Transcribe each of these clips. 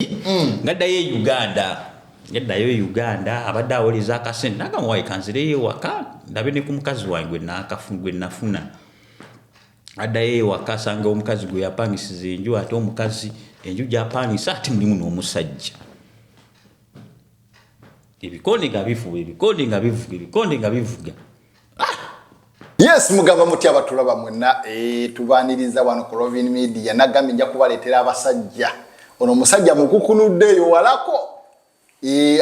Ngaddayo e Uganda, ngaddayo e Uganda, abadde awoleza akasente, nagamba, "Wayi, kanzireyo ewaka ndabe ne ku mukazi wange gwe nafuna." Addayo ewaka, asanga omukazi gwe yapangisiza enju, ate omukazi enju gyapangisa ate mulimu n'omusajja. Ebikonde nga bifuba, ebikonde nga bivuga, ebikonde nga bivuga. Yes, mugamba mutya abatulaba mwenna? Tubaniriza wano ku Rovin Media. Nagambye nja kubaleetera abasajja. Ono omusajja mukukunuddeeyo walako,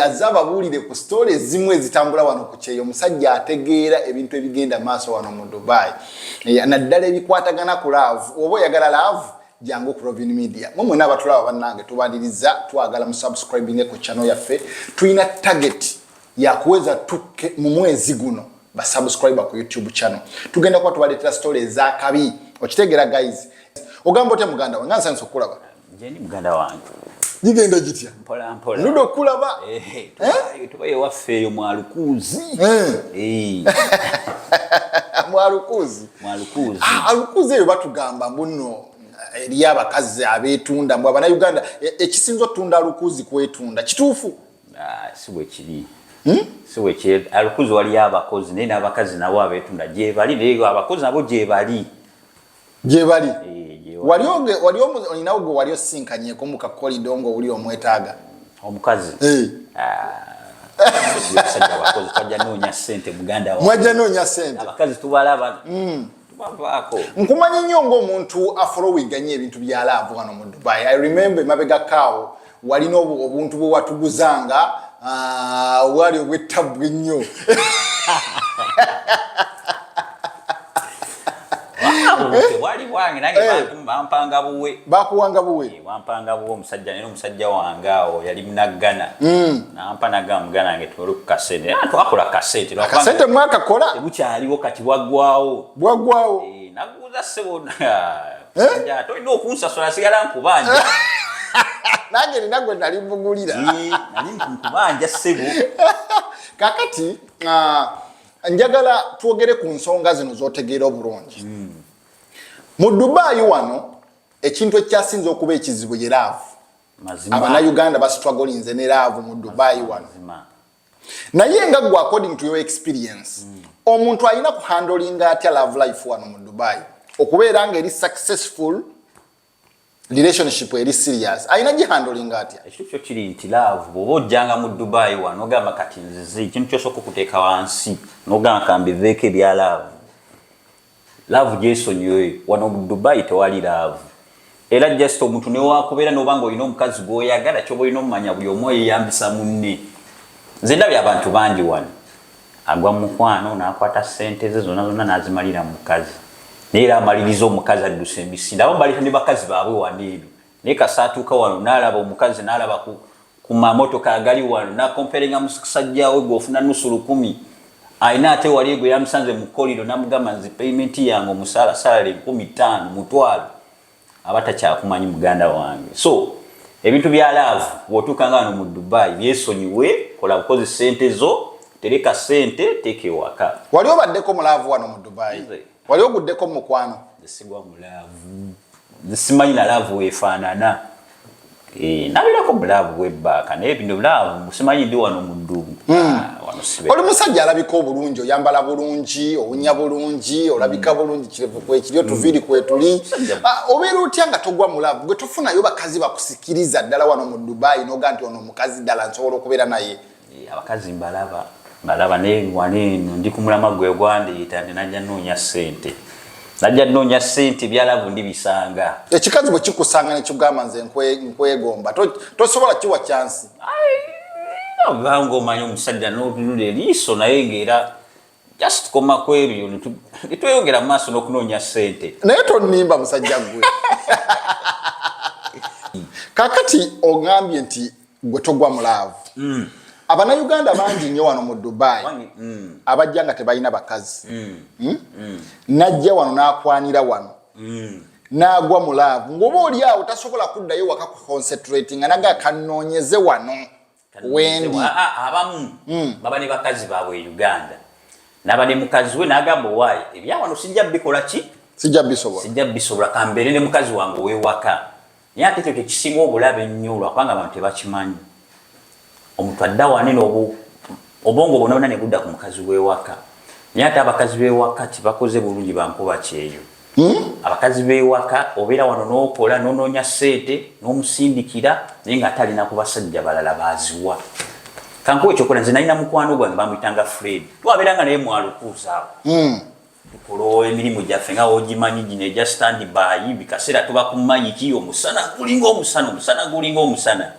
azze ababuulire ku story ezimu ezitambula wano ku kyeyo. Omusajja ategeera ebintu ebigenda maaso wano mu Dubai, naddala ebikwatagana ku love. Oba oyagala love, jangu ku Rovin Media. Mwe mwena abatulaba bannange, tubaniriza. Twagala musubscribinge ku channel yaffe. Tulina target yakuweza 2K mu mwezi guno basubscriber ku YouTube channel. Tugenda kuba tubaleetera story ezakabi. Okitegeera, guys? Ogamba otya, muganda wange? Nga nsanyusa okukulaba. Nje ndi muganda wange. Gigenda gitya? Mpola mpola. Luda okulaba. Tubayo ewaffe eyo mwalukuuzi. Mwalukuuzi? Mwalukuuzi. Ah, alukuuzi eyo batugamba mbu nno eri abakazi abeetunda, mbu Abanauganda ekisinza otunda alukuuzi kwetunda. Kituufu? Ah, si bwe kiri, si bwe kiri. Alukuzi waliyo abakozi, naye n'abakazi nabo abeetunda gyebali, naye abakozi nabo gyebali. Gyebali? Eh, gyebali. Wali olinawo gwe wali osinkanyeko mu kakolido ng'owuli omwetaaga? Omukazi? Eh. Abasajja abakozi twajja noonya ssente, muganda wange. Mwajja noonya ssente. Abakazi tubalaba, tubavaako. Nkumanyi nnyo ng'omuntu afollowinga nnyo ebintu bya love wano mu Dubai. I remember emabega kaawo walina obuntu bwe watuguzanga, obwali obwettabbu ennyo. Tebwali bwange nange. Bampanga buwe. Bakuwanga buwe? Wampanga buwe omusajja, naye omusajja wange awo yali munaggana, nampa, nagamba, "Muganda wange, tuwole ku kasente." Era twakola kasente. Akasente mwakakola? Tebukyaliwo kati, bwaggwawo. Bwaggwawo? Naguza, ssebo, ate olina okunsasula, sigala nkubanja. Nange nina gwe nali mbugulira. Nali nkubanja, ssebo. Kakati njagala twogere ku nsonga zino z'otegeera obulungi. Mu Dubayi wano ekintu ekyasinza okuba ekizibu ye love. Mazima. Abannayuganda bastrugglinze ne love mu Dubayi wano. Mazima. Naye nga gwe, according to your experience, omuntu alina kuhandlinga atya love life wano mu Dubai okubeera nga eri successful relationship, eri serious? Alina gihandlinga atya? Ekituufu kyo kiri nti love, bw'oba ojjanga mu Dubai wano ogamba kati nzize, ekintu kyosooka okuteeka wansi nogamba, "Kambiveeko ebya love." Love gyesonyiwe. Wano mu Dubai tewali love. Era just omuntu newakubeera noba nga olina omukazi gwoyagala, kyoba olina omumanya, buli omu oyeyambisa munne. Nze ndabye abantu bangi wano agwa mu mukwano n'akwata sente ze zonna zonna n'azimalira mu mukazi, naye era amaliriza omukazi addusa emisinde. Abamu baleeta ne bakazi baabwe wano eno, naye kasaatuuka wano n'alaba omukazi, n'alaba ku mamotoka agali wano, nacomparinga musajjawe gweofuna nusu 1,000 alina, ate wali gwe yamusanze mu koliro namugamba, "Nze payment yange omusaala salary 5,000, mutwalo." Aba takyakumanyi, muganda wange. So ebintu bya love bw'otuuka nga wano mu Dubai, byesonyiwe. Kola bukozi sente zo, tereka sente, teeka ewaka. Wali obaddeko mu love wano mu Dubai? Nze? Wali oguddeko mu mukwano? Nze sigwa mu love. Nze simanyi na love weefaanana. Nabeerako mu love bwebbaaka, naye bino love simanyi, ndi wano mu ddungu. Ah, wano sibe. Oli musajja alabika obulungi, oyambala bulungi, owunya bulungi, olabika bulungi, kirevu kwekiri, otuviiri kwetuli. Ah, obeera otya nga togwa mu love? Gwe tofunayo bakazi bakusikiriza ddala wano mu Dubai noga nti ono omukazi ddala nsobola okubeera naye? Abakazi mbalaba, mbalaba, naye wano eno ndi ku mulama gwe gwandeeta nti najja nnoonya ssente, najja nnoonya ssente, bya love ndibisanga. Ekikazi bwe kikusanga nekigamba, "Nze nkwegomba," tosobola kiwa chance? Obanga omanyi omusajja n'otunula eriiso, naye ngaera just koma ku ebyo, netweyongera mu maaso n'okunoonya ssente. Naye tonimba, musajja gwe. Kakati ogambye nti gwe togwa mu love. Abannayuganda bangi nnyo wano mu Dubai abajja nga tebalina bakazi. Najja wano n'akwanira wano n'agwa mu love, ng'oba oli awo tasobola kuddayo waka ku concentrating, nga naga kanoonyeze wano wendi. Ah, ah, abamu baba ne bakazi baabwe e Uganda, naba ne mukazi we n'agamba, "Owaayi, ebyawano sijja bikola ki?" Sijja bisobola. "Sijja bisobola, kambeere ne mukazi wange ow'ewaka." Naye ate ekyo kyekisinga obulabe ennyo, lwakubanga abantu tebakimanyi. Omuntu adda wanene, obwongo bwona bwona ne budda ku mukazi w'ewaka. Naye ate abakazi b'ewaka tibakoze bulungi, bankuba kyeyo. Abakazi b'ewaka, obeera wano n'okola, n'onoonya ssente, n'omusindikira, naye ng'ate alina ku basajja balala baziwa. Kankuwa ekyokola, nze nalina mukwano gwange bamuyitanga Fred, twabeeranga naye mwalukuuza awo. Tukola emirimu gyaffe nga ogimanyi gino egya stand by. Bikaseera tuba ku mayiki, omusana gulinga omusana, omusana gulinga omusana.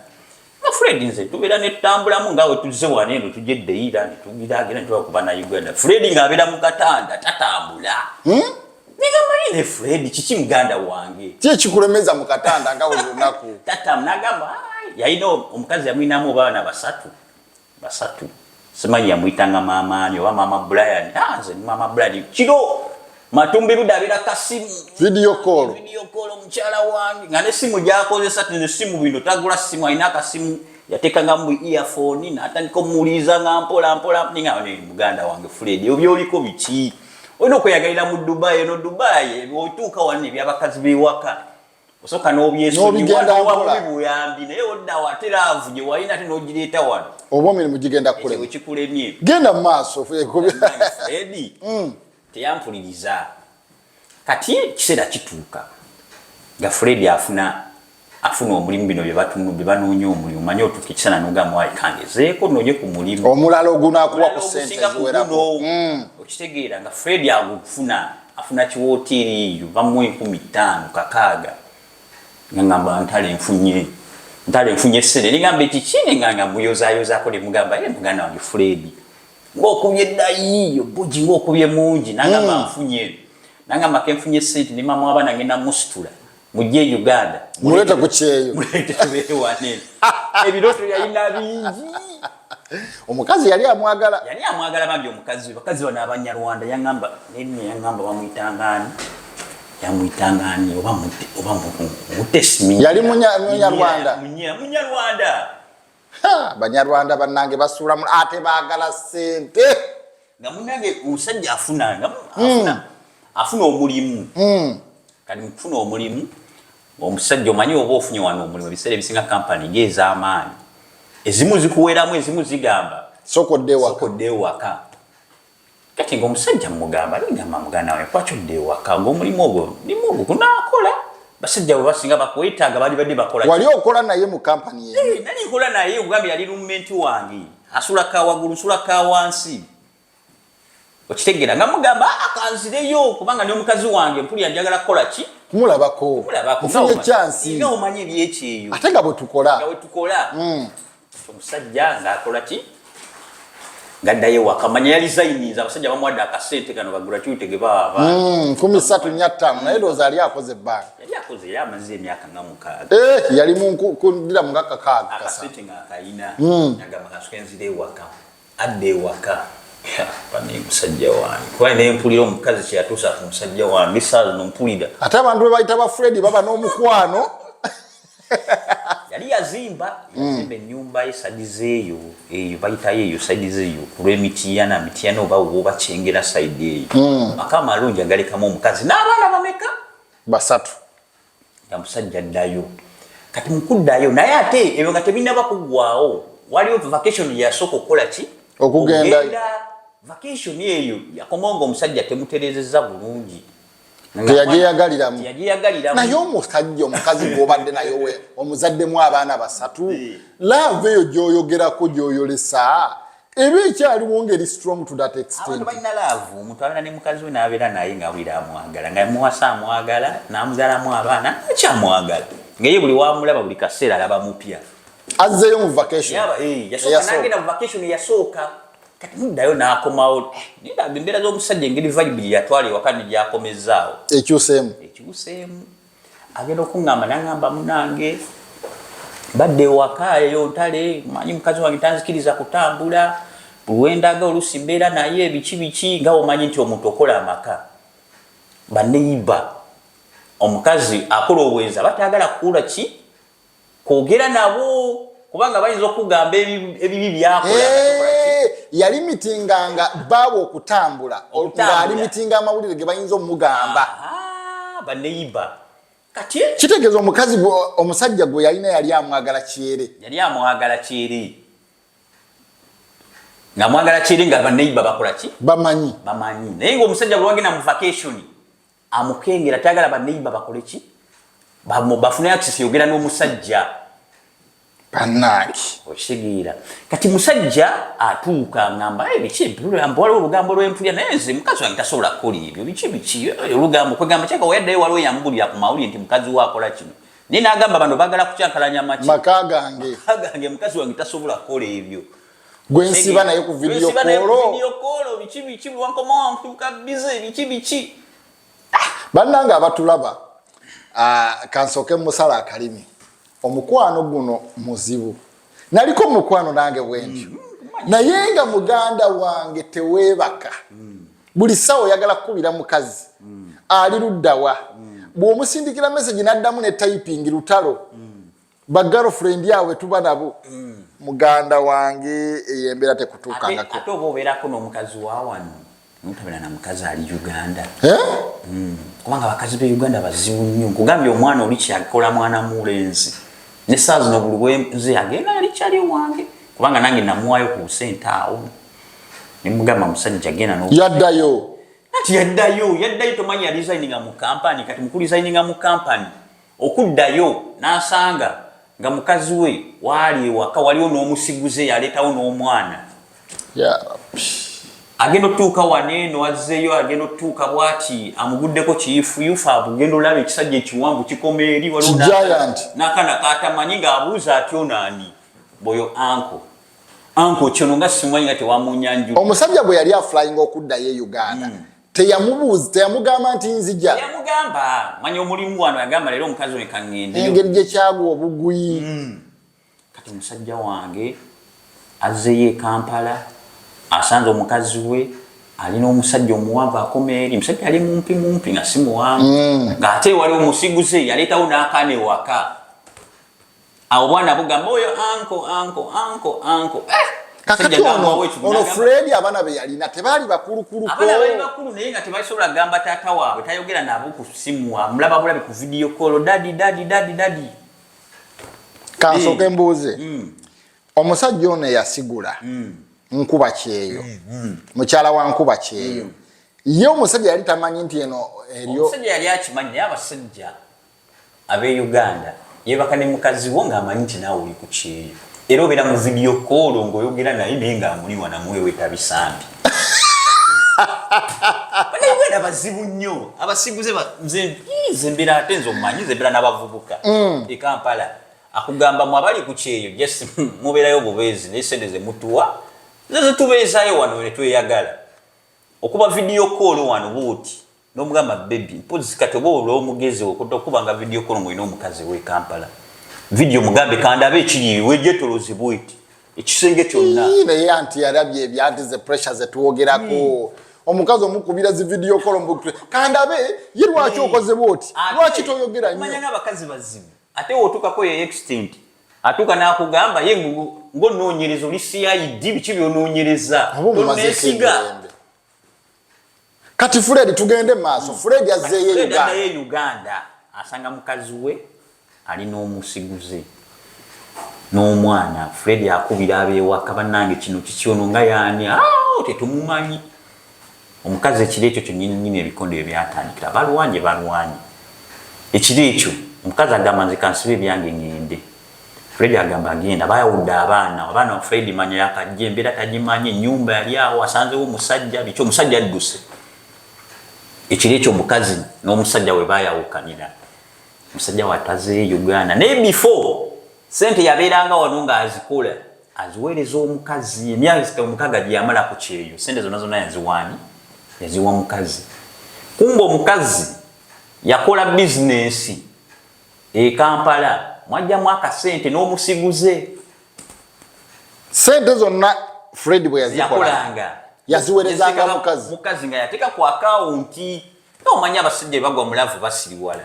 Nga Fred nze tubeera netutambulamu nga wetuzze wano eno, tujja eddeira netugiragira netuba ku Bannayuganda. Fred ng'abeera mu katanda, tatambula. Negamanyi ne Fred, kiki muganda wange? Ki ekikulemeza mu katanda nga buli lunaku? Tatamu nagamba, "Ai," yalina omukazi, yamwinamu abaana basatu basatu, simanyi yamwyitanga maamaani oba maama Brian. Ah, nze ni maama Brian, kiro matumbi budde abeera kasimu. Video call. Video call, omukyala wange nga nesimu gyakozesa tino simu bino, tagula simu, alina akasimu yateekanga mu earphone, natandika omuwuliriza nga mpola mpola. Ninga ne muganda wange Fred, ebyo byoliko biki? Olina okweyagalira mu Dubai eno. Dubai otuuka wano, ebyabakazi b'ewaka osooka N'obigenda mpola. n'obyesonyiwa buyambi, naye oddawo ate love gye walina ate n'ogireeta wano. Oba emirimu gigenda ekyo kulema. Ekikulemye. Genda mu maaso. Fred teyampuliriza. Kati ekiseera kituuka nga Fred afuna omulimu, bino bye banoonya omulimu. Manyi otuuka ekiseera nogamba, "Wayi, kangezeeko noonye ku mulimu omulala ogunaakuwa ku sente ogusinga ku eziwerako." guno." Okitegeera nga Fred agufuna, afuna kiwoteeri eyo bamuwa 5000, 6000. Nga ngamba, "Ntale nfunye, ntale nfunye sente." Nengamba, "Ekiki?" Nenganga muyozayozaako, nemugamba, "Ye muganda wange Fred, ng'okubye ddayiyo bugi, ng'okubye mungi." Nangamba, "Nfunye." Nangamba, "Kenfunye sente ne mama w'abaana, ngenda musitula mujje e Uganda." Muleete ku kyeyo. Muleete tubeere wanene. Ebirooto yalina bingi. Omukazi yali amwagala. Yali amwagala bambi omukazi we. Bakazi bano Abanyarwanda, yaŋamba nerinnya, yaŋamba bamuyitangani, yamuyitangani oba oba Mutesimi. Yali Munyarwanda? Munyarwanda. Ha, Banyarwanda bannange basuulamu ate baagala ssente. Nga munange omusajja afuna, nga afuna omulimu. Kati mukufuna omulimu omusajja, omanyi oba ofunye wano omulimu, ebiseera ebisinga kampani ngaez'amaanyi ezimu zikuweramu, ezimu zigamba sooka odde ewaka. Sooka odde ewaka. Kati ngaomusajja mugamba, nigamba, "Muganda wange, kwaki odde ewaka ngaomulimu ogwo, mulimu ogwo gunaakola? Basajja bwe basinga bakwetaaga, bali badde bakola ki?" Wali okola naye mu kampani emu? Eh, nali nkola naye. Ogambye yali roommate wange, asula ka waggulu, nsula ka wansi. Okitegeera nga mugamba, "Ah, kanzireyo kubanga ndi omukazi wange, mpulira njagala kukola ki?" Kumulabako. Mulabako. Nfunye chance. Nga omanyi ebyekyeyo. Ate nga bwe tukola. Nga wetukola. Omusajja ng'akola ki? Ngaddayo ewaka. Manya yali zayiniza, abasajja bamuwadde akasente kano ba gratuity ge baaba. 3,500, naye ndowooza yali akoze ebbanga. Yali akoze, yali amaze emyaka nga 6. Eh, yali mu kudira mu nga 6 kasa. Akasente ng'akayina. Agamba, "Kansuke nzira ewaka." Adda ewaka bane musajja wange, kuba nempulira omukazi kyeyatuusa ku musajja wange, saa zino mpulira. Ate abantu be bayita ba Fredi baba n'omukwano. Yali yazimba ennyumba ye side zeeyo eyo, bayitayo eyo side zeeyo ku lw'emitiyana, Mitiyana oba woba Kyengera, side eyo. Maka amalungi agalekamu omukazi n'abaana bameka? Basatu. Nga musajja addayo. Kati mukuddayo naye ate ebyo nga tebinaba kuggwawo, waliwo vacation yasooka okukola ki? Okugenda. Vacation eyo yakomawo nga omusajja temuterezeza bulungi. Teyagyeyagaliramu. Teyagyeyagaliramu. Naye omusajja, omukazi gw'obadde naye omuzaddemu abaana basatu, love eyo gy'oyogerako, gy'oyolesa, eba ekyaliwo ngeri strong to that extent? Abantu balina love. Omuntu abeera ne mukazi we n'abeera naye ng'awulira amwagala, nga muwasa amwagala, n'amuzaalamu abaana akyamwagala, nga ye buli wamulaba, buli kaseera alaba mupya. Azzeeyo mu vacation? Yasooka. Eyasooka. N'agenda mu vacation yasooka. Kati muddayo n'akomawo, nindaba embeera z'omusajja, engeri vibe gye yatwala ewaka ne gyakomezaawo ekyuseemu. Ekyuseemu. Agenda okuŋŋamba, naŋŋamba, "Munange, badde ewaka eyo ntale, manyi mukazi wange tanzikiriza kutambula, buli wendaga oluusi mbeera naye biki biki." Nga omanyi nti omuntu okola amaka, baneyiba omukazi akola obwenzi aba tayagala kukola ki, kwogera nabo, kubanga bayinza okugamba ebibi byakola nga tokola ki. Eh, yali mitinganga baawe okutambula. Okutambula. Ng'ali mitinga amawulire ge bayinza omugamba. Aha, baneyiba. Kati Kitegeeza omukazi omusajja gwe yalina yali amwagala kyere. Yali amwagala kyere, nga mwagala kyere, nga baneiba bakola ki? Bamanyi. Bamanyi. Naye nga omusajja bwe wagenda mu vacation amukengera, tayagala baneiba bakole ki? Bafune access yogera n'omusajja. Bannange! Okitegeera? Kati musajja atuuka ngamba, "Eh, biki waliwo olugambo lwempulya, naye nze mukazi wange tasobola kukola ebyo, biki biki." Eh, olugambo kwegamba kyaka weyaddayo waliwo yamubulira ku mawulire nti mukazi we akola kino, naye n'agamba bano baagala kukyankalanya maki? Maka gange. Maka gange, mukazi wange tasobola kukola ebyo. Gwe nsiba naye ku video. Gwe nsiba naye ku call. Video call, biki biki, wankomawo ntuuka bize, biki biki. Bannange abatulaba, kansooke musala akalimi. Omukwano guno muzibu. Naliko mukwano nange bwentyo, naye nga muganda wange teweebaka. Buli ssaawa oyagala kukubira mukazi ali luddawa. Bw'omusindikira message n'addamu ne typing, lutalo. Ba girlfriend awe tuba nabo, muganda wange, eyo embeera tekutuukangako. Ate oba obeerako n'omukazi wa wano, notabeera na mukazi ali Uganda. Eh? Kubanga abakazi be Uganda bazibu nnyo. Nkugambye, omwana oli kyakola mwana mulenzi, ne saa zino buli bwenze agenda yali kyali wange, kubanga nange namuwaayo ku busente awo nemugamba, musajja genda Yaddayo? Ati yaddayo, yaddayo. Tomanyi yaresigninga mu kampani. Kati mukuresigninga mu kampani, okuddayo n'asanga nga mukazi we waali ewaka waliwo n'omusiguze, yaleetawo n'omwana. Ya Rabbi. Agenda otutuuka wano eno, azzeeyo, agenda otutuuka bwati amuguddeko kiyifuyufu, abugenda olaba ekisajja ekiwanvu kikoma eri, waliwo Giant. n'akaana katamanyi, ng'abuuza ati, "Onaani boyo?" "Uncle, uncle kyono nga simumanyi, nga tewamunyanjula." Omusajja bwe yali aflyinga okuddayo e Uganda, teyamubuuzi, teyamugamba nti nzija? Yamugamba, manya omulimu wano, yagamba leero omukazi we kaŋŋendeyo. Engeri gye kyagwa obugwi. Kati musajja wange azzeyo e Kampala, asanze omukazi we alina omusajja omuwanvu akoma eri. Musajja ali mumpi mumpi, nga si muwanvu, ng'ate waliwo omusiguze yaleetawo n'akaana ewaka. Awo bwana bugamba, "Oyo uncle, uncle, uncle, uncle." Eh, Kakati musajja ono n'amuwa ekibu, ono n'agamba- Fred, abaana be yalina tebaali bakulukuluko? Abaana bali bakulu, naye nga tebasobola kugamba taata waabwe. Tayogera nabo ku simu, amulaba bulabi ku video call, "Daddy, daddy, daddy, daddy." Kansooke mbuuze, omusajja ono eyasigula nkuba kyeyo, mukyala wa nkuba kyeyo, ye omusajja yali tamanyi nti eno eryo? Omusajja yali akimanyi, naye abasajja ab'e Uganda yebaka ne mukazi wo ng'amanyi nti naawe oli ku kyeyo, era obeera mu video call ng'oyogera naye, naye ng'amuli wanamuweweeta bisambi. Bannayuganda bazibu nnyo abasiguze. Nze mbeera, ate nze omumanyi, nze mbeera n'abavubuka e Kampala. Akugamba, "Mwe abali ku kyeyo just mubeerayo bubeezi, naye sente zemutuwa ze zetubeezaayo wano ne tweyagala." Okuba video call wano bwoti nomugamba, "Baby," mpozi kati oba olwomugezi okudda okubanga video call ng'olina omukazi w'e Kampala, video mugambe, "Kandabe ekiri wejetolozi bweti ekisenge kyonna." Ii, naye anti yalabye ebyanti ze pressure zetwogerako. Omukazi omukubira zi video call mbu, "Kandabe," ye lwaki okoze bwoti? Lwaki toyogera Omanya nnyo? N'abakazi bazibu. Ate wotuukako ye extent atuuka n'akugamba ye ng'onoonyereza, oli CID, biki byonoonyereza? Oba omumazeeko Toneesiga. emirembe. Kati Fred, tugende mu maaso. Fred azzeeyo e Fred Uganda. addayo e Uganda, asanga mukazi we alina omusiguze n'omwana. Fred akubira ab'ewaka, "Bannange, kino kikyono nga yaani?" "Awo tetumumanyi." Omukazi ekiro ekyo kyonnyininyini ebikondo ebyo byatandikira, balwanye balwanye. Ekiro ekyo omukazi agamba, "Nze kansibe ebyange ŋŋende." Fred agamba agenda, bayawudde abaana. Abaana, Fred manya yakajja, embeera tagimanyi, ennyumba yali awo asanzewo omusajja, biki, omusajja adduse. Ekiro ekyo omukazi n'omusajja we bayawukanira, omusajja watazeeyo Uganda. Naye before, sente yabeeranga wano ng'azikola, aziweereza omukazi. Emyaka 6 gye yamala ku kyeyo, sente zonna zonna yaziwaani? Yaziwa mukazi. Kumba omukazi yakola bizinensi e Kampala, mwajjamu akasente n'omusiguze. Sente zonna Fred bwe yazikola yakolanga yaziweerezanga mukazi. Mukazi nga yateeka ku akawunti. Omanyi abasajja bagwa mu love, basiriwala.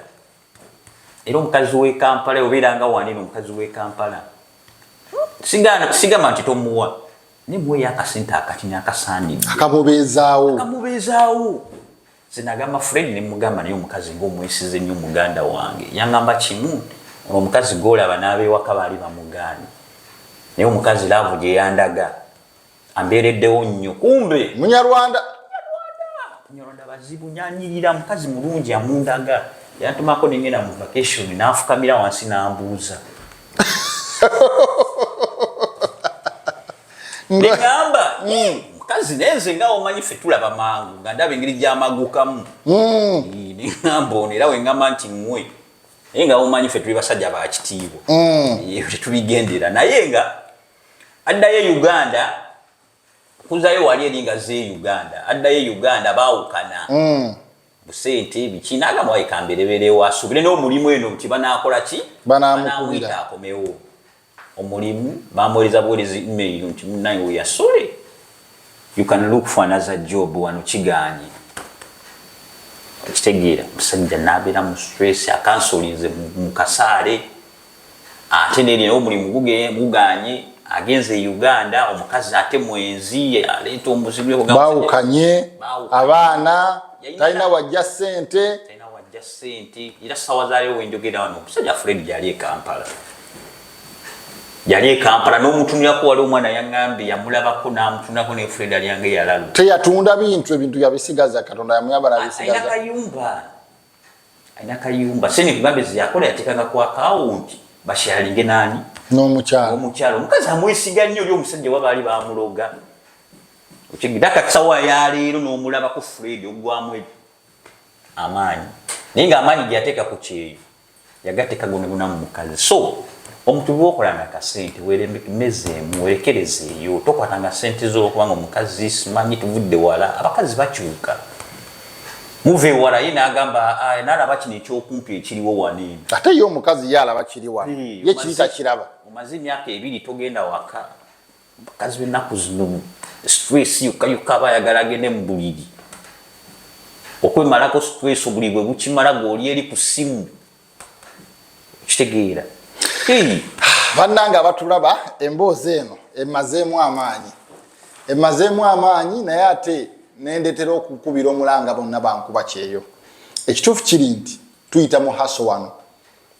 Era omukazi w'e Kampala obeeranga wanene, omukazi w'e Kampala sigamba nti tomuwa, naye muweeyo akasente akatini akasaanidde. Akamubeezaawo. Akamubeezaawo. Nze nagamba Fred ne mugamba, naye omukazi ng'omwesize nnyo muganda wange. Yangamba kimu, ono omukazi gw'olaba n'abeewaka baali bamugaanye, naye omukazi love gye yandaga ambeereddewo nnyo. Kumbe Munyarwanda. Munyarwanda bazibu. Nyanyirira mukazi mulungi amundaga. Yantumako nengenda mu vacation, n'afukamira wansi n'ambuuza. Negamba mukazi, naye nze nga omanyi ffe tulaba mangu, nga ndaba engeri gyamagukamu. Neŋamba ono era wengamba nti ŋwe, naye nga omanyi ffe tuli basajja ba kitiibwa, tetubigendera. Naye nga addayo e Uganda, kuzayo wali eri nga ze Uganda, addayo e Uganda, baawukana busente biki, nagamba wayi kambereberewo asuubire n'omulimu eno nti banaakola ki? Banaamukubira. Banaamuyita akomewo. Omulimu bamuweereza buweerezi email nti munaye we yasole, you can look for another job, wano kiganye. Okitegeera? Musajja nabeera mu stress, akansolinze mu kasaale, ate neri naye omulimu guganye, agenze e Uganda, omukazi ate mwenzi, aleeta omuzibu. Baawukanye. Baawukanye. Abaana, talina wajja ssente. Talina wajja ssente. Era sawa zaaliwo wenjogera wano, omusajja Fred gyali e Kampala, yali e Kampala n'omutunulako. Wali omwana yaŋŋambye yamulabako n'amutunulako, ne Fred alyange yalalu. Teyatunda bintu, ebintu yabisigaza, Katonda yamuyamba. Alina nabisigaza. Kayumba, alina kayumba. Sente kugambe zeyakola yateekanga ku akawunti basharinge nani? N'omukyala. Omukyala, omukazi amwesiga nnyo. Oli omusajja wa baali bamuloga. Okigida kasawa yaleero n'omulabako Fred ogwamu amaanyi, naye ng'amaanyi ge yateeka ku kyeyo yagateeka gona mu mukazi. So omuntu bwokolanga akasente, weremezeemu, werekerezeeyo, tokwatanga sente zo kubanga omukazi simanyi tuvudde wala. Abakazi bakyuka, muva ewala, ye n'agamba, "Ah, n'alaba kino ekyokumpi ekiriwo wano eno." Ate ye omukazi ye alaba kiri wano, ye kiri takiraba. Omaze emyaka 2 togenda waka. Bakazi b'ennaku zino stress yokka yokka, aba ayagala agende mu buliri okwemalako stress. Obuliri bwe bukimala, gw'oli eri ku ssimu. Okitegeera? Hey. Bannange abatulaba, emboozi eno emazeemu amaanyi, emazeemu amaanyi, naye ate nendetera okukubira omulanga bonna bankuba kyeyo. Ekituufu kiri nti tuyita mu hustle wano.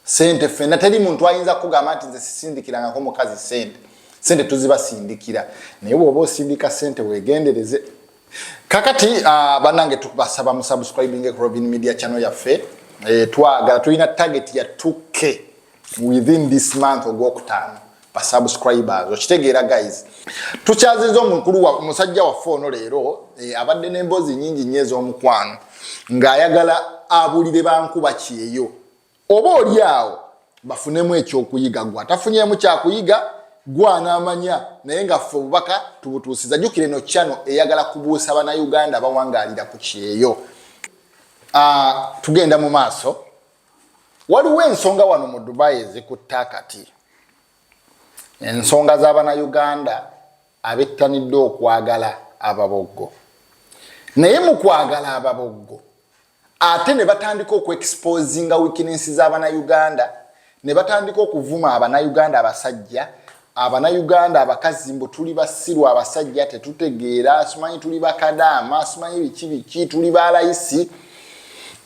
Sente ffenna, teri muntu ayinza kugamba nti nze sisindikirangako mukazi sente. Sente tuzibasindikira, naye bw'oba osindika sente weegendereze. Kakati bannange, tubasaba mu subscribing ku Robin Media channel yaffe. Twagala, tulina target ya 2K within this month, ogwokutaano, basubscribers. Okitegeera guys? Tukyaziza omukulu wa omusajja waffe ono leero. Abadde n'emboozi nyingi nnyo ez'omukwano, ng'ayagala abulire bankuba kyeyo oba oli awo bafunemu ekyokuyiga. Gwe atafunyemu kyakuyiga, gwanaamanya, naye nga ffe obubaka tubutuusiza. Jjukira eno channel eyagala kubuusa Bannayuganda abawangaalira ku kyeyo. Tugenda mu maaso. Waliwo ensonga wano mu Dubai ezikutta akati, ensonga z'Abannayuganda abettanidde okwagala ababoggo, naye mu kwagala ababoggo ate ne batandika okuexposinga weakness z'Abannayuganda, ne batandika okuvuma Abannayuganda abasajja, Abannayuganda abakazi, mbu tuli basiru, abasajja tetutegeera, simanyi tuli bakadaama, simanyi biki biki, tuli balayisi.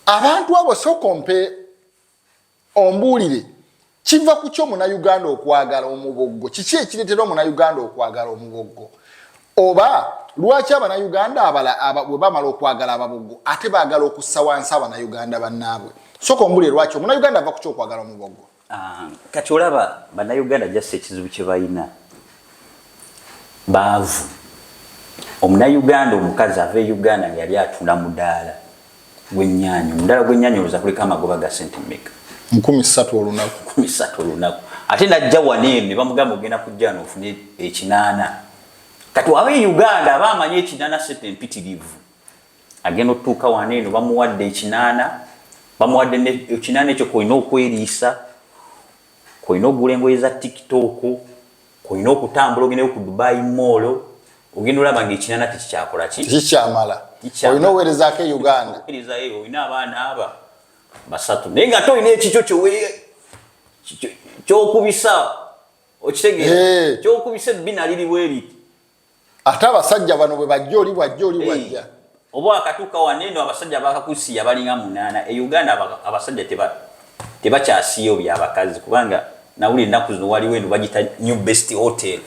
Abantu abo sooka ompe ombuulire, kiva ku ki Omunayuganda okwagala omuboggo? Kiki ekireetera Omunayuganda okwagala omuboggo? Oba lwaki Abanayuganda bwe bamala okwagala ababoggo ate baagala okussa wansi Abanayuganda bannaabwe? Sooka ombuulire, lwaki Omunayuganda ava ku ki okwagala omuboggo? Ah, kati olaba Bannayuganda jassa ekizibu kye balina, baavu. Omunayuganda omukazi ava e Uganda nga yali atunda mudaala gw'ennyaanya, omudaala gw'ennyaanya olowooza kuliko amagoba ga sente mmeka? 3000 olunaku. 3000 olunaku. Ate najja wano eno ne bamugamba ogenda kujja wano ofune 800. Kati waba e Uganda aba amanyi 800 sente empitirivu, agenda otutuuka wano eno bamuwadde 800, bamuwadde 800 ekyo kwolina okweriisa, kwolina okugula engoye za TikTok, kwolina okutambula ogendeyo ku Dubai Mall. Ogenda olaba nga 800 tekikyakola ki? Kikyamala. Olina oweerezaako e Uganda. Oweerezayo, olina abaana aba basatu, naye nga ate olina ekikyo kyokubisa. Okitegeera? Kyokubisa ebbina liri bwe riti. Ate abasajja bano bwe bajja, oli bwajja, oli bwajja. Oba wakatuuka wano eno, abasajja bakakusiya balinga munaana. E Uganda abasajja tebakyasiyo byabakazi, kubanga nawuli ennaku zino waliwo eno bagita New Best Hotel.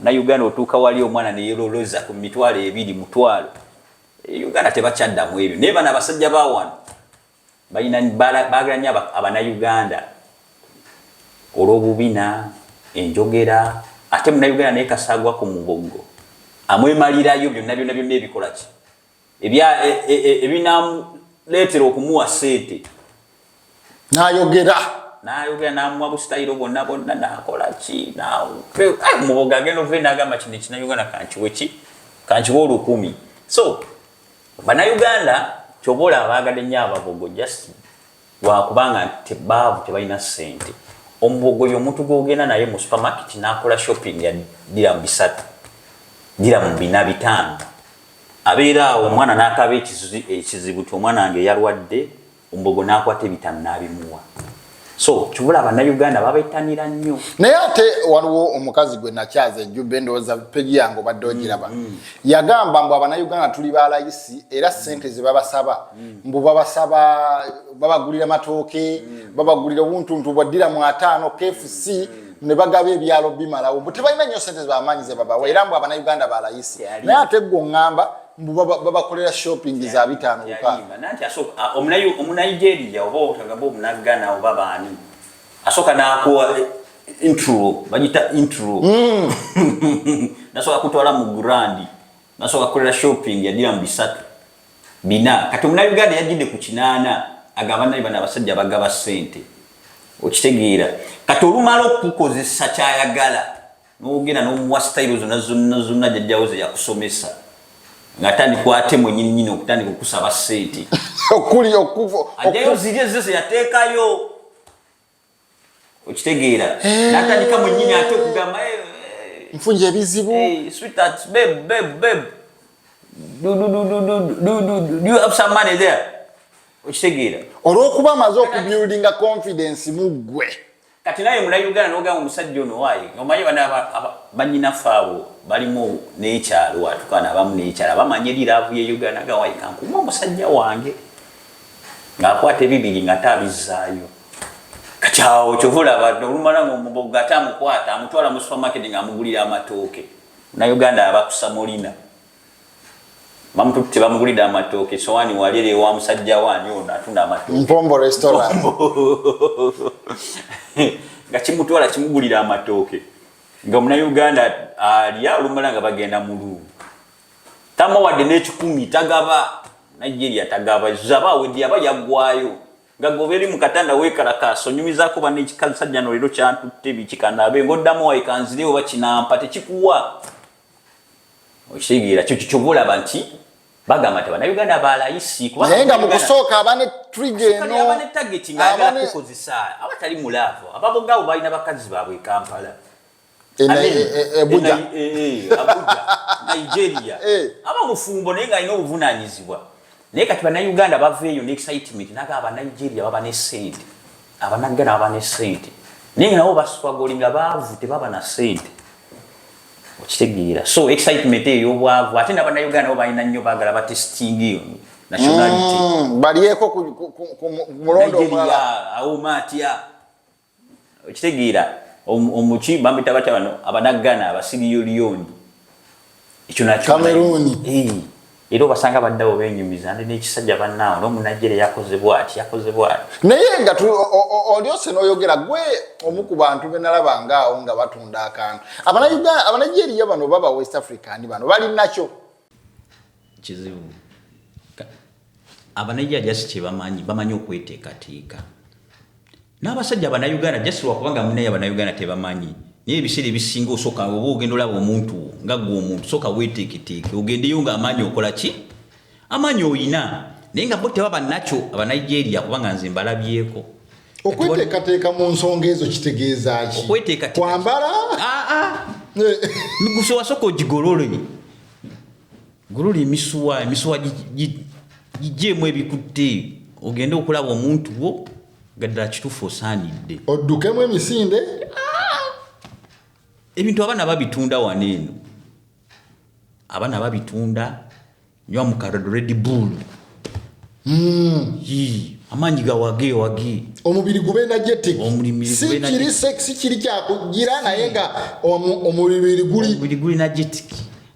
Na Uganda otuuka wali omwana neyeroloza ku 20,000, 1,000. E Uganda tebakyaddamu ebyo, naye bano abasajja ba wano balina baagala nnyo Abannayuganda olw'obubina, enjogera. Ate Munnayuganda naye kasagwa ku mubogo, amwemalirayo byonna byonna byonna ebikola ki ebinamuleetera okumuwa sente. N'ayogera. Nayogera, namuwa busitayiro bwonna bwonna, nakola ki. Mubogo agenda ove nagamba, "Kino Ekinayuganda kankiwe ki, kankiwe 1,000." So Bannayuganda kyoba olaba baagadde nnyo ababogo just lwakubanga tebaavu, tebalina ssente. Omubogo ye omuntu gwogenda naye mu supermarket nakola shopping ya diramu 3, diramu 4, 5. Abeera awo, omwana n'akaba ekizibu ti omwana wange yalwadde, omubogo n'akwata 5 n'abimuwa. So kibula Abannayuganda babettanira nnyo. Naye ate waliwo omukazi gwe nakyaza ejjubba, endowooza page yange obadde ogiraba, yagamba mbu Abannayuganda tuli balayisi, era sente ze babasaba, mbu babasaba babagulira matooke, babagulira obuntuntu bwa diramu 50, KFC, ne bagaba ebyalo bimalawo, mbu tebalina nnyo sente zebamaanyi ze babawa, era mbu Abannayuganda balayisi. Teyali. Naye ate gwe oŋŋamba mbu babakolera shopping za 5, 6. Yalimba. Nanti asooka Omunigeria oba otagamba Omunagana oba baani, asooka n'akuwa intro, bagita intro. Nasooka kutwala mu grand, nasooka kukolera shopping ya diramu 3, 4. Kati Omunayuganda yajjidde ku 8, agamba, "Naye bano abasajja bagaba ssente." Okitegeera? Kati olumala okukukozesa kyayagala, n'ogenda n'omuwa sitayiro zonna zonna zonna jajjawo ze yakusomesa, ng'atandika ate mwenyininyini okutandika okusaba ssente. Okuli okuva. Ajjayo ziri ezo ze yateekayo. Okitegeera? N'atandika mwenyini ate okugamba, "Eh, eh, nfunye ebizibu." Hey, sweetheart, babe, babe, babe. Do you have some money there?" Okitegeera? Olw'okuba amaze okubuildinga confidence mu ggwe. Kati naye Munauganda nogamba, omusajja ono waayi, omanyi bana banyinaffe abo balimu n'ekyalo, atukana abamu n'ekyalo, bamanyi eri love ye Uganda, ga waayi kankuma omusajja wange ng'akwata 2 nga ate abizzaayo. Kati awo kyova olaba olumala nga omubogo ate amukwata, amutwala mu supermarket ng'amugulira amatooke. Munauganda abakusamulina bamututte, bamugulidde amatooke, sowaani wali eri ewa musajja waani ono atunda amatooke. Mpombo Restaurant. Nga kimutwala kimugulira amatooke, nga Omunauganda alya. Olumala nga bagenda mu room, tamuwadde n'ekikumi, tagaba. Nigeria tagaba, zaba awedde, aba yaggwayo, nga goba eri mu katanda weekalakaasa, onyumizaako banne, ekikasajja no leero kyantutte biki, kanaabe ngaoddamu wayikanzire oba kinampa tekikuwa. Okitegeera? Kyo kyova olaba nti bagamba nti Bannayuganda balayisi. Naye nga mu kusooka aba ne trigger eno. Aba ne target ng'ayagala kukozesa, abatali mu love. Ababogaabo balina bakazi baabwe e Kampala. Abuja. Abuja, Nigeria. Aba mufumbo naye ng'alina obuvunanyizibwa. Naye kati Bannayuganda baveeyo ne excitement, naga Abanigeria baba ne sente, Abanagana baba ne sente, naye nga nabo bastrugglinga, baavu, tebaba na sente. Okitegeera? So excitement eyo ey'obwavu, ate n'Abannayuganda nabo balina nnyo, baagala batesting eyo nationality. Balyeko ku mulondo omulala. Nigeria awoma atya? Okitegeera? Omuki bamuyita batya bano Abanagana, Abasiriyoliyoni, ekyo nakyo. Cameroon. Era obasanga baddawo benyumiza ndi n'ekisajja bannaawo n'Omunigeria yakoze bwati, yakoze bwati. Naye nga olyose n'oyogera, gwe omu ku bantu be nalaba ngaawo nga batunda akantu. Abanigeria bano baba West African bano bali nakyo. Kizibu. Abanigeria just kyebamanyi, bamanyi okweteekateeka. N'abasajja Abanauganda just lwakubanga munaye Abanauganda tebamanyi, naye ebiseera ebisinga osooka oba ogenda olaba omuntu wo, nga gwe omuntu sooka weeteeketeeke, ogendeyo ng'amaanyi okola ki, amaanyi oyina, naye nga bo tebaba nakyo Abanigeria, kubanga nze mbalabyeko. Okweteekateeka mu nsonga ezo kitegeeza ki? Okweteekateeka- Kwambala? Ah, ah. Miguso wasooka ogigolole, golola emisuwa, emisuwa gigyemu ebikutte, ogende okulaba omuntu wo nga ddala kituufu osaanidde. Oddukemu emisinde. Ebintu abaana babitunda wano eno, abaana babitunda. Nywa mu ka Red Bull. Yii, amaanyi gawage wage. Omubiri gube energetic. Omubiri Si gube kiri energetic. sex kiri kyakugira naye nga omubiri guli Omubiri guli energetic.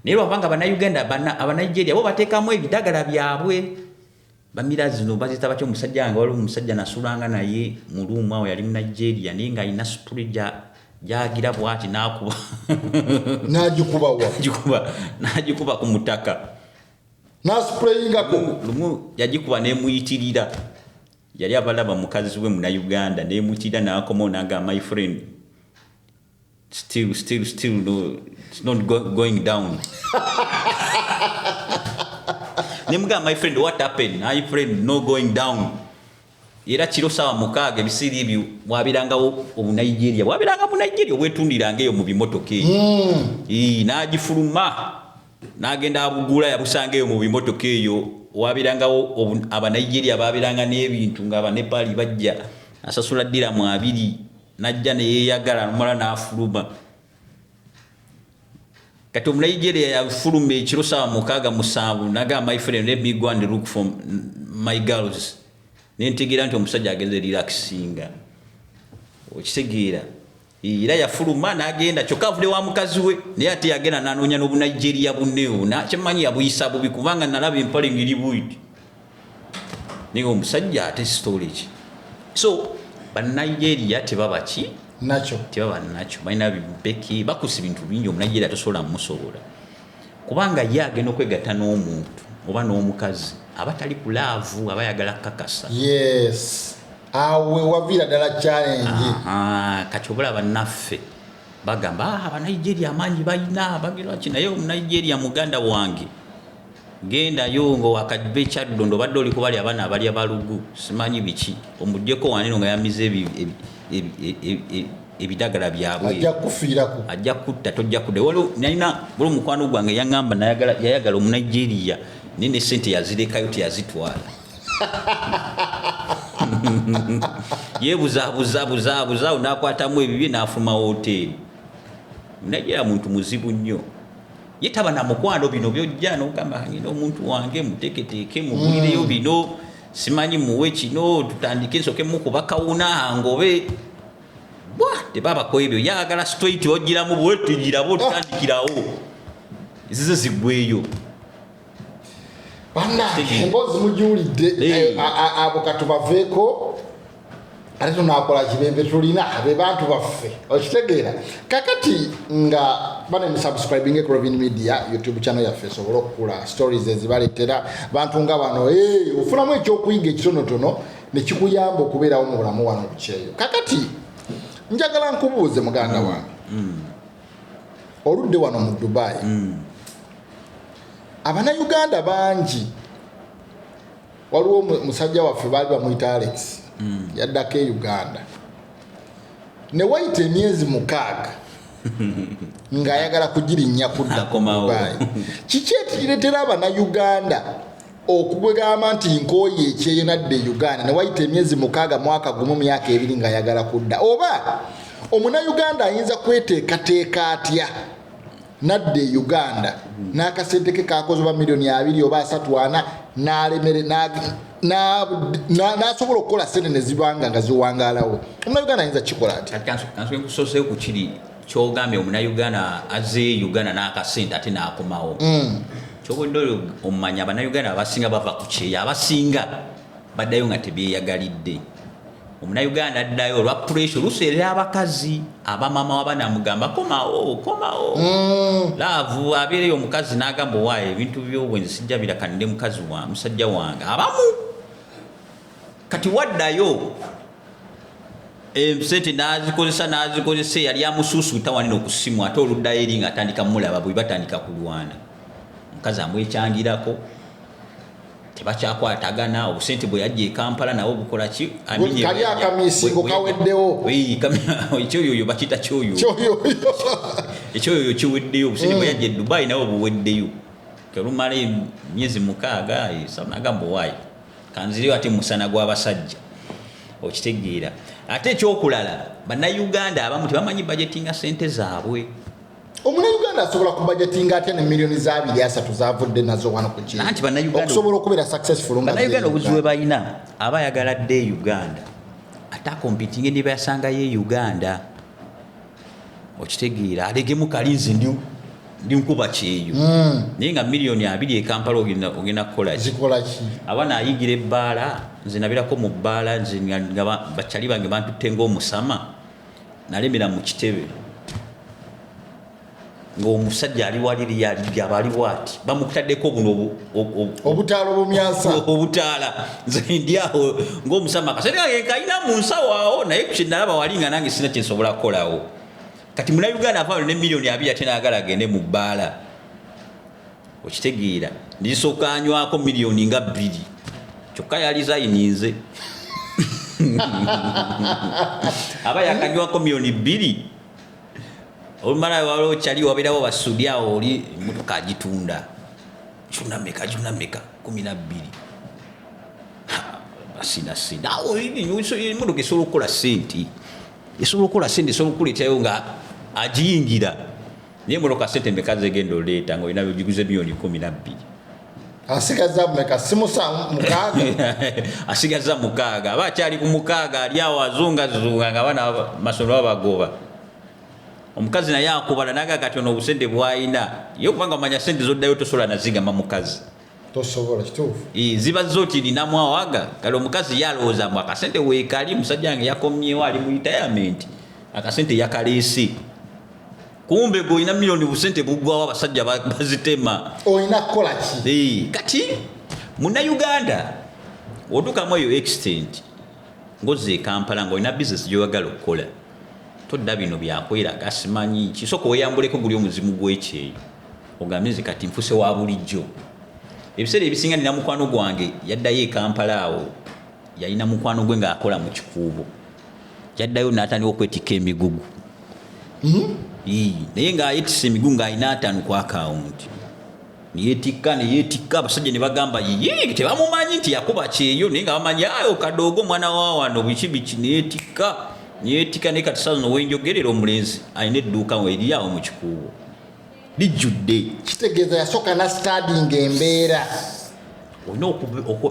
Naye lwabanga Bannayuganda, Abanigeria bo bateekamu ebidagala byabwe. Bamira zino baziyita batya? Omusajja wange, waliwo omusajja nasulanga naye mu room awo, yali mu Nigeria, naye ng'alina spray gyagira bw'ati n'akuba. N'agikuba wa? N'agikuba ku mutaka. N'asprayingako. Lumu yagikuba n'emuyitirira. Yali abalaba mukazi we Munnayuganda, n'emuyitirira, n'akomawo n'agamba, "My friend, still, still, still no, it's not going down." Nemugamba, "My friend, what happened?" "My friend, no going down." Era kiro 6:00 ebiseera ebyo bwabeerangawo Obunigeria, bwabeeranga Munigeria obwetundiranga eyo mu bimotoka eyo. N'agifuluma n'agenda abugula, yabusanga eyo mu bimotoka eyo. Wabeerangawo Abanigeria babeeranga n'ebintu nga Abanepali bajja, asasula diramu 20, najja neyeeyagala, nomala n'afuluma. Kati Omunigeria yafuluma ekiro 6:00, 7:00, nagamba, "My friend, let me go and look for my girls." Nentegeera nti omusajja agenze relaxinga, okitegeera? Era yafuluma n'agenda, kyokka avudde wa mukazi we, naye ate yagenda n'anoonya n'Obunigeria bunneewo. Kyemmanyi yabuyisa bubi, kubanga nalaba empale ngeri bwiti, naye omusajja ate storage. So Banigeria tebaba ki? Nakyo. Tebaba nakyo, balina bipeki, bakusa ebintu bingi. Omunigeria tosobola mumusobola, kubanga ye agenda okwegatta n'omuntu oba n'omukazi aba tali ku love, aba ayagala kakasa. Yes, awe waviira ddala challenge. Aha, kati obulaba naffe bagamba, "Ah, Abanigeria amaanyi balina, bagira ki?" Naye Omunigeria, muganda wange, gendayo nga wakava Ekyaddondo, obadde oli kubali abaana abalya balugu, simanyi biki, omugyeko waneno nga yamize ebidagala byabwe. Ajja kufiirako. Ajja kutta, tojja kudda. Waliwo nalina, waliwo mukwano gwange yaŋŋamba yayagala Omunigeria, naye ne sente yazirekayo, teyazitwala. Yeebuzaabuzaabuzaabuza, n'akwatamu ebibye n'afuma woteeri. Nigeria muntu muzibu nnyo, ye taba na mukwano. Bino byojja nogamba, "Ngina omuntu wange, muteeketeeke, mugulireyo bino, simanyi muwe kino, tutandike, nsooke mukuba kawuna ngobe." Bwa tebabako ebyo, yagala straight, ogiramu bwetigirabo, otutandikirawo, ezize ziggweyo. Bannange, emboozi mugiwulidde. Abo katubaveeko, ate tunakola kibembe, tulina be bantu baffe, okitegeera? Kakati nga bane musubscribing ku Rovin Media YouTube channel yaffe, esobole okukula, stories ezibaleetera bantu nga bano. Ofunamu ekyokuyiga ekitonotono nekikuyamba okubeerawo mu bulamu wano kukyeyo. Kakati njagala nkubuuze, muganda wange, oludde wano mu Dubai, Abannayuganda bangi, waliwo musajja waffe baali bamuyita Alex, yaddako e Uganda ne wayita emyezi 6 ng'ayagala kugirinnya kudda ku Akomawo. Dubai. Kiki ekireetera Abannayuganda okugamba nti nkooye ekyeyo, nadda e Uganda, ne wayita emyezi 6, mwaka 1, myaka 2 ng'ayagala kudda? Oba Omunnayuganda ayinza kweteekateeka atya nadda e Uganda n'akasente ke kakoze oba miliyoni 20 oba 30, 40, n'alemere n'asobola okukola sente ne zibanga nga ziwangaalawo? Omunnayuganda ayinza kukikola atya? Kati kansoke nkusoseyo ku kiri kyogambye, Omunnayuganda azze Uganda n'akasente ate n'akomawo. Kyobudde oyo omumanya, Abannayuganda abasinga bava ku kyeyo, abasinga baddayo nga tebyeyagalidde. Omunnayuganda addayo olwa pressure, oluusi era abakazi, abamama waba namugamba, "Komawo, komawo." Love abeereyo, omukazi n'agamba, "Owaayo ebintu byobwenzi sijja birakanire mukazi wa musajja wange." Abamu kati waddayo sente nazikozesa, nazikozesa, eyali amusuusuuta wanene okusimu, ate oluddayo eri nga atandika mulaba bwe batandika kulwana, omukazi amwekyangirako, tebakyakwatagana. Obusente bwe yajja e Kampala nabo bukola ki? Aminye. Kali akamisingo kaweddewo. Ekyoyoyo bakiyita kyoyo. Kyoyoyo. Ekyoyoyo kiweddeyo. Obusente bwe yajja e Dubai nabo buweddeyo. Olumala emyezi 6, nagamba, "Owaayi kanzireyo ate musana gw'abasajja." Okitegeera? Ate ekyokulala, Bannayuganda abamu tebamanyi budgetinga sente zaabwe. Omunauganda asobola kubudgetinga atya ne miliyoni za 23 zavudde nazo wano ku kintu Anti Bannayuganda- okusobola okubeera successful nga Bannayuganda ze obuzibu bwe Uganda? balina, aba ayagala dde e Uganda ate acompetinge ne bayasangayo e Uganda. Okitegeera? Alegemu kali nze ndi nkuba kyeyo, naye nga miliyoni 20 e Kampala ogenda kukola ki? Zikola ki? Abaana ayigira ebbaala. Nze nabirako mu bbaala, nze nga bakyali bange bantutte ng'omusama, nalemera mu kitebe ng'omusajja ali waliri aligaba ali bwati, bamutaddeko buno Obutaala obumyansa. Obutaala. Nze ndi awo ng'omusama, akasente kange kalina mu nsawo awo, naye kyenalaba wali nga nange sina kyensobola kukolawo. Kati Munauganda ava ne miliyoni 20 ate naagala agende mu bbaala. Okitegeera? Ndisooka anywako miliyoni nga 2, kyokka yalizayininze aba yakanywako miliyoni 2. Olumala waliwo kyali wabeerawo basudi awo, oli emotoka agitunda, tunda meka? Tunda meka? 12. Asinasina awo. Emotoka esobola okukola sente, esobola okukola sente, esobola okuleetayo nga agiyingira, naye emotoka sente meka zegenda oleeta nga olina ogiguze miliyoni 12? Asigaza meka? Simusa 6. Asigaza 6. Aba akyali ku 6, ali awo azungazunga nga abaana masomero babagoba. Omukazi naye akubala naga kati ono obusente bwayina ye, kubanga omanya sente zoddayo tosobola nazigamba mukazi. Tosobola, kituufu. Ziba zoti ninamu awaga kale. Omukazi ye alowooza mbu akasente weekali, musajja wange yakomyewo, ali mu retirement, akasente yakaleese. Kumbe gwe olina miliyoni, busente buggwawo, abasajja bazitema. Olina kukola ki? Kati Munnayuganda otuukamu eyo extent ngozi e Kampala ngaolina bizinesi gyoyagala okukola, todda bino byakweraga simanyi kisooka weyambuleko guli omuzimu gwekyeyo, ogambye nze kati nfuse wa bulijjo. Ebiseera ebisinga nina mukwano gwange yaddayo e Kampala awo, yalina mukwano gwe ng'akola mu Kikuubo, yaddayo n'atandika okwetikka emigugu. Naye ng'ayetisa emigugu ng'alina 50 ku akawunti, neyetikka neyetikka, abasajja ne bagamba yiyi, tebamumanyi nti yakuba kyeyo, naye nga bamanyi ayo kadoogo omwana wa wano biki biki. Neyetikka neyetikka, naye kati saa zino wenjogerera omulenzi alina edduuka eri awo mu Kikuubo lijjudde. Kitegeeza yasooka nastudyinga embeera. Olina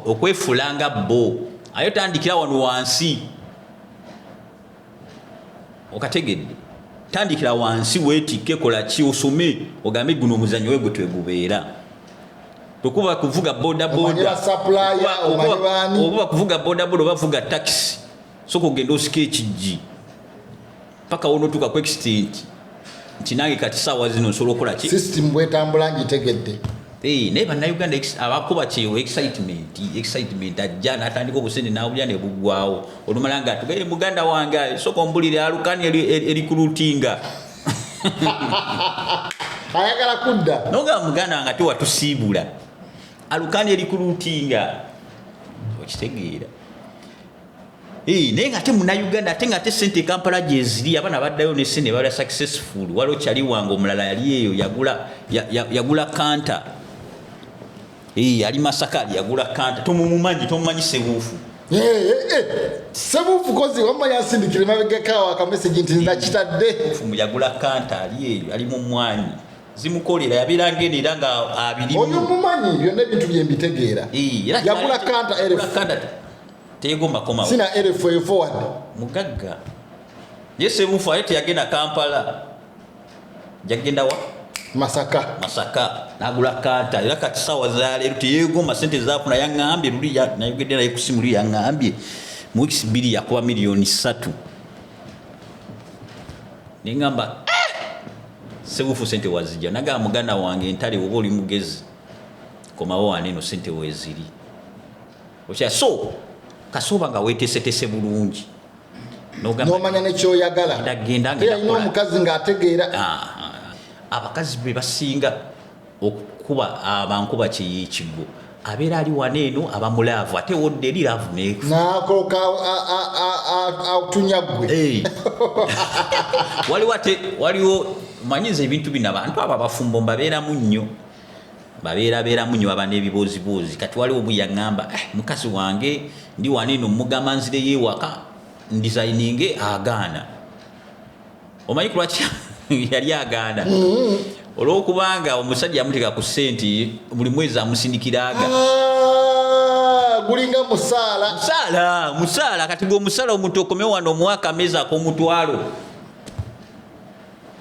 okwefuula nga bo, aye otandikira wano wansi. Okategedde? Tandikira wansi, weetikke, kola ki, osome, ogambe guno omuzanyo we gwe twegubeera. Bwekuba kuvuga boda Omanye boda, ba supplier, omanye baani. Oba kuvuga boda boda oba vuga taxi, soka ogenda osika ekijji paka wonotuuka ku extent nti nange kati saawa zino nsobola okukola ki. System bwetambula ngitegedde. Naye Bannayuganda abakuba kyeyo excitement, ajja n'atandika obusente n'abulya ne buggwawo. Olumala nga atuga, "Muganda wange, soka ombulire alukani erikulutinga." Ayagala kudda. Nogamba, "Muganda wange, ate watusiibula alukani erikulutinga." Okitegeera? Naye nga ate Munauganda, ate nga ate sente e Kampala gyeziri, abaana baddayo ne sente bala successful. Waliwo kyali wange omulala yali eyo yagula kanta. Ali Masaka, ali yagula kanta. Tomumumanyi? Tomumanyi Sebuufu? Sebuufu kozi wamma yansindikira emabegakawo akamessage nti nakitadde. Sebuufu yagula kanta, ali eyo, ali mu mwanyi zimukolera, yabeera ngeno era nga abirimu. Oyo mumanyi, byonna ebintu byembitegeera. Era Yagula kanta yagula elfu. Kanta teyegomba komawo. Sina elfu eyo forward. Mugagga ye Sebuufu, aye teyagenda Kampala, jagenda wa? Masaka. Masaka, nagula kanta. Era kati sawa zaleero teyegomba sente zafuna. Yaŋŋambye luli nayogedde naye kusimu luli, yaŋŋambye mu wiikisi 2 yakuba miliyoni 3. Neŋŋamba, "Eh, Sebuufu, sente wazijja?" Nagamba, "Muganda wange entale, oba oli mugezi, komawo waneeno, sente weeziri." Okya so kasooba nga weetesetese bulungi. N'ogamba- Nomanya nekyoyagala. Genda, Te yalina kola. omukazi ng'ategeera. Ah, abakazi be basinga okukuba abankuba kyeyekigwo, abeera ali wano eno aba mu love, ate wodde eri love neefu. Nakoka atunya gwe. Hey. Waliwo ate waliwo manyiza ebintu bino, abantu abo abafumbo mbabeeramu nnyo, babeerabeeramu nnyo, baba n'ebibuuziboozi. Kati waliwo omu yaŋŋamba, "Eh, mukazi wange ndi wano eno mugamba nzireyo ewaka ndesigninge, agaana." Omanyi kulwaki? Yali agaana olwokubanga omusajja yamuteeka ku sente, buli mwezi amusindikira aga. Ah, gulinga musaala. Musaala, musaala. Kati gwe omusaala, omuntu okomye wano omuwa akamezi ak'omutwalo,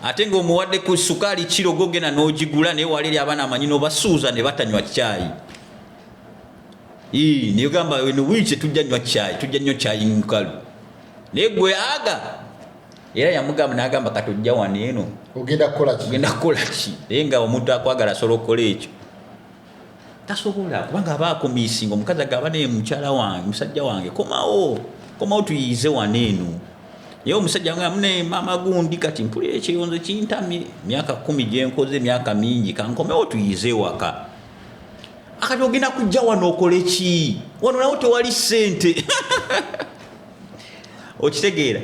ate ng'omuwadde ku sukaali kiro, gogenda n'ogigula, naye wali eri abaana amanyi n'obasuuza ne batanywa caayi. Ii, niyogamba eno wiiki tujja nywa caayi, tujja nywa caayi nkalu, naye gwe aga. Era yamugamba n'agamba, kati ojja wano eno ogenda kukola ki? Ogenda kukola ki? Naye nga omuntu akwagala asobola okukola ekyo? Tasobola, kubanga aba akumisinga. Omukazi agamba, naye mukyala wange, musajja wange, komawo, komawo tuyize wano eno. Naye omusajja nga mune maama gundi, kati mpulira ekiyonzo kintamye, myaka 10 gyenkoze, emyaka mingi, kankomewo tuyize ewaka. Akati ogenda kujja wano okole ki? Wano nawo tewali ssente, okitegeera?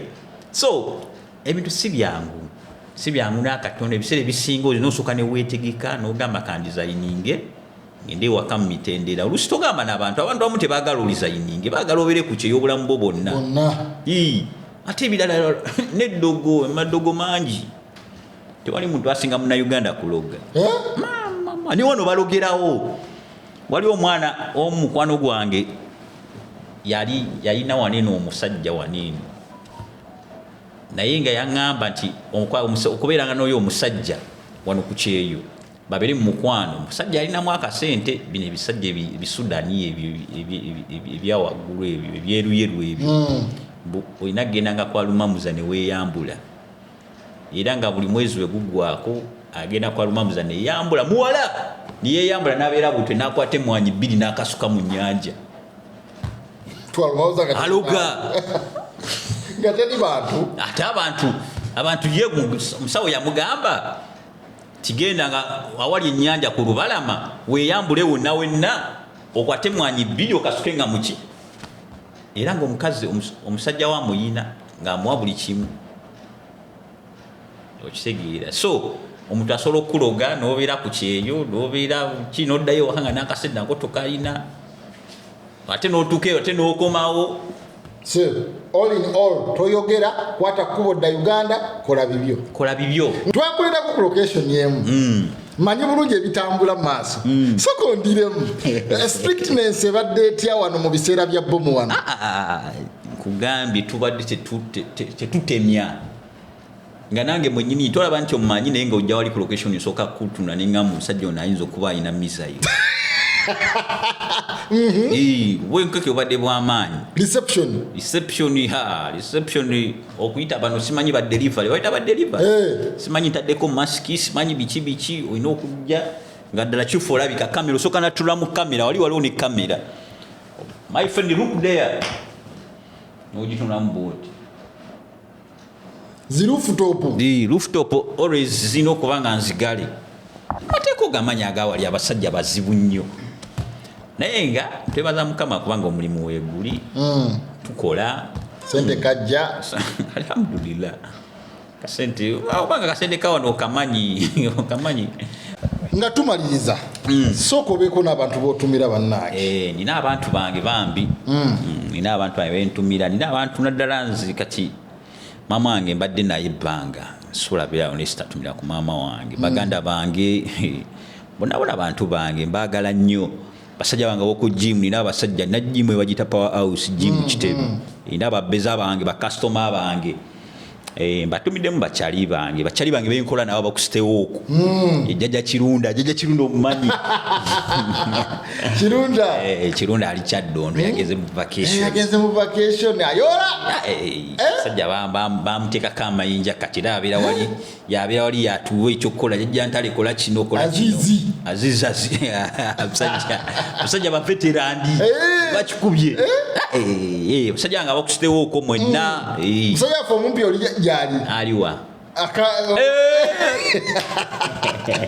So ebintu si byangu, si byangu n'akatono. Ebiseera ebisinga olina osooka neweetegeka n'ogamba, kandizayininge ngende ewaka mu mitendera. Oluusi togamba n'abantu, abantu abamu tebaagala olizayininge, baagala obeere ku kyey'obulamu bwo bwonna. Bonna. Ii, ate ebirala neddogo, amaddogo mangi. Tewali muntu asinga Munnayuganda kuloga. Eh? Mama, ni wano balogerawo. Waliwo omwana omu, mukwano gwange, yali yalina waneeno omusajja waneeno, naye nga yaŋŋamba nti okubeeranga n'oyo omusajja wano ku kyeyo, babeere mu mukwano, omusajja alinamu akasente. Bino ebisajja ebisudani ebyo ebyawaggulu ebyo ebyeruyeru ebyo, olina kugendanga kwa lumamuza ne weeyambula. Era nga buli mwezi we guggwako agenda kwa lumamuza neyambula, muwala niyeyambula n'abeera butwe, n'akwata emwanyi bbiri n'akasuka mu nnyanja. Twalowooza nga Aloga. Nga teri bantu. Ate abantu ye omusawo yamugamba tigenda nga awali ennyanja ku lubalama, weeyambule wonna wenna, okwate emwanyi bbiri okasuke nga muki. Era nga omukazi omusajja wa muyina ng'amuwa buli kimu, okitegeera? So omuntu asobola okukuloga n'obeera ku kyeyo, n'obeera ki, n'oddayo ewaka nga n'akasente nako tokalina, ate n'otuuka eyo, ate n'okomawo. So all in all, toyogera, kwata kkubo dda Uganda, kola bibyo. Kola bibyo. Twakolerako ku location emu, manyi bulungi ebitambula mu maaso. Soka ondiremu. Strictness ebadde etya wano mu biseera bya bomu wano? Ah, ah, ah, nkugambye tubadde tetutemya. Nga nange mwenyini tolaba nti omumanyi, naye nga ojja wali ku location nsooka kutuna neŋŋamba, omusajja ono ayinza okuba alina missile. Bwenkeke obadde bw'amaanyi. Reception. Reception, ha, reception okuyita bano simanyi ba delivery, bayita ba delivery. Simanyi ntaddeko masiki, simanyi biki biki, olina okujja nga ddala kifu olabika kamera, osooka natula mu kamera wali, waliwo ne kamera. My friend, look there, nogitunulamu bwoti. Zi rooftop. The rooftop always zirina okuba nga nzigale. Amateeka ogamanyi agawali, abasajja bazibu nnyo, naye nga twebaza Mukama kubanga omulimu weeguli, tukola. Sente kajja. Alhamdulillah, kasente obanga kasente kawano okamanyi, okamanyi. Nga tumaliriza, sooka obeeko n'abantu b'otumira, bannange. Eh, nina abantu bange bambi. Nina abantu bange bentumira, nina abantu naddala nze kati maama wange mbadde naye ebbanga, nsobola beerawo naye sitatumira ku maama wange, baganda bange bonna bona, bantu bange mbaagala nnyo, basajja bange aboku gym. Nina abasajja, nina gym ebagiyita Power House Gym Kitebe, nina ababeza bange, bakasitoma bange. Mbatumiddemu bakyali bange, bakyali bange benkola nabo bakusitewo okwo. Jjajja Kirunda, Jjajja Kirunda omumanyi? Kirunda. Kirunda ali Kyaddondo, yageze mu vacation. Yagenze mu vacation, ayola. Sajja bamuteekako amayinja, kati era abeera wali, yabeera wali yatuwa ekyokukola. Jjajja ntale, kola kino, kola kino. Azizi. Azizi, musajja baveterandi bakikubye. Musajja nga bakusitewo okwo mwenna. Musajja waffe omumpi oli gyali. Aliwa? Aka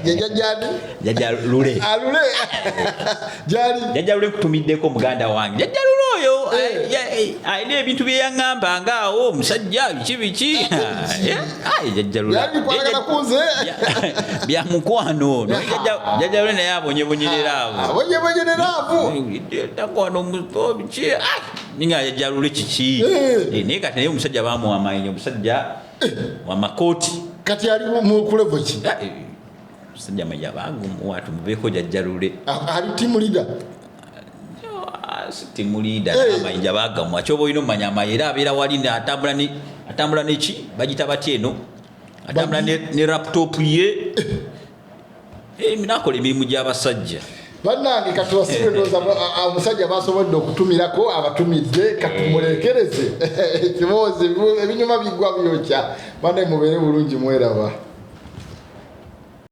jjajja gyali. Jjajja Lule. Alule gyali. Jjajja Lule, nkutumiddeko muganda wange jjajja Lule oyo. Alina ebintu bye yaŋŋamba ngaawo omusajja biki biki. Ayi, jjajja Lule. Byali bikwatagana ku nze. Bya mukwano. Naye jjajja Lule naye abonyebonyerera abo. Abonyebonyerera abo. Takwano omuto biki. Ninga jjajja Lule kiki? Naye kati naye omusajja bamuwa amayinja, omusajja wamakooti. Kati ali mu ku level ki? Ah, musajja mayinja bagumuwa tumuveeko jajjalule. Ali team leader? Ah, team leader. Amayinja bagamuwa, kyoba olina omumanya amaye era abeera wali atambula ne atambula neki bagita batya eno, atambula ne laptop ye. Eh, nakola emirimu gy'abasajja. Bannange, katubasibe. Ndowooza omusajja basobodde okutumirako abatumidde, katumulekereze ekiboozi. Ebinyuma biggwa byokya. Bannaye, mubeere bulungi, mweraba.